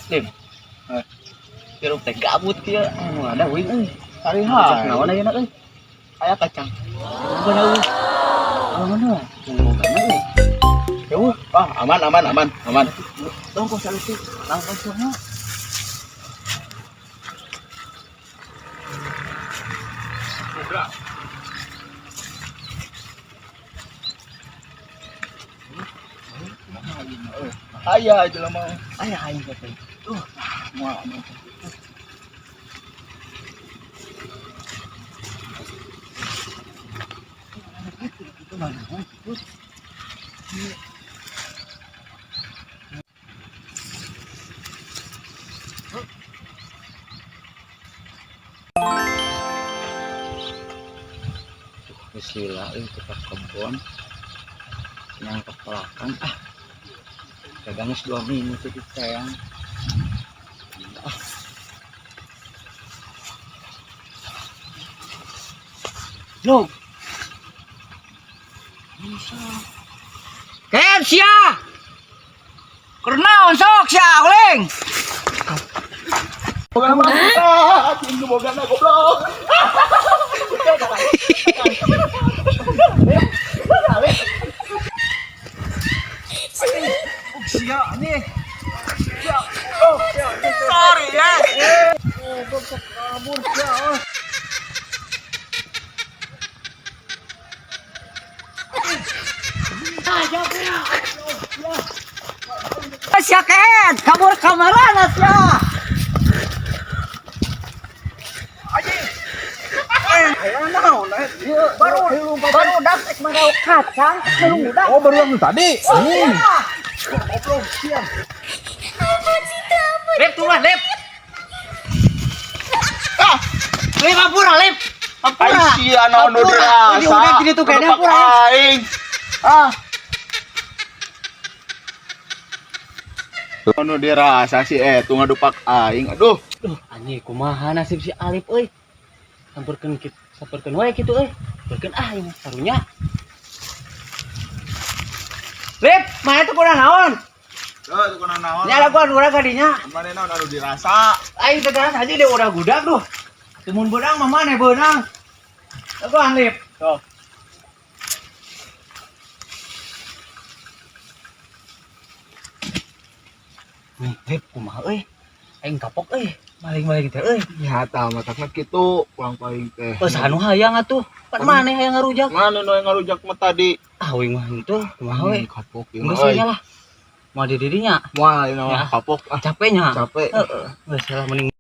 Lim. Eh. Hirup teh gabut kieu. Anu ada uing euy. Hari Kacang naon ayeuna euy? Aya kacang. Bukan euy. Aman lah. Boga euy. Ya ah, aman aman aman aman. Tong kok salutik. Langsung mah. Aya jelema. Aya aing teh. Tuh, moal aman. Itu mana? Itu. Geus lila euy kita kebon. Nyangkep belakang ah. Dagang geus 2 minggu teh sayang. Ah. Log. Ken sia. Kernaon sok sia kuling. Boga mah. Ah, tinggi boga na goblok. Sia ini. Sorry ya. Kabur sia. Sia Ken, kabur kamarana sia. Baru baru dak ek marau kacang, belum udah. Oh, baru yang tadi. Goblok sia. Lip turun, lip. Ah, Lip ampura, lip. Ampura. ai sia naon nu Ampura. dirasa. Ini udah gini tuh kayaknya Kedepak ampura. Aing. Ah. Nu dirasa si tuh ngadupak aing. Aduh. Duh, anjing kumaha nasib si Alip euy. Samperkeun kitu, samperkeun wae kitu euy. Samperkeun ah ieu mah karunya. Lip, mana tuh kurang naon? Tuh, tuh kuna naon. Nya laguan urang ka dinya. Mana naon anu dirasa. Aing teh aja dia udah gudak duh. Timun beunang mah maneh beunang. Laguan lip. Tuh. Nih, Lip kumaha euy. Aing kapok euy. Maling-maling teh euy. Ya tah matakna kitu pulang paling teh. Oh, saha nu hayang atuh? Pan maneh hayang ngarujak. Mana nu yang ngarujak mah tadi? Ah, uing mah henteu. Kumaha we? Kapok ieu mah. Geus we nya lah. Moal di dirinya. Moal ieu mah Ya. kapok ah. Capeknya. Capek. Heeh. Geus lah mending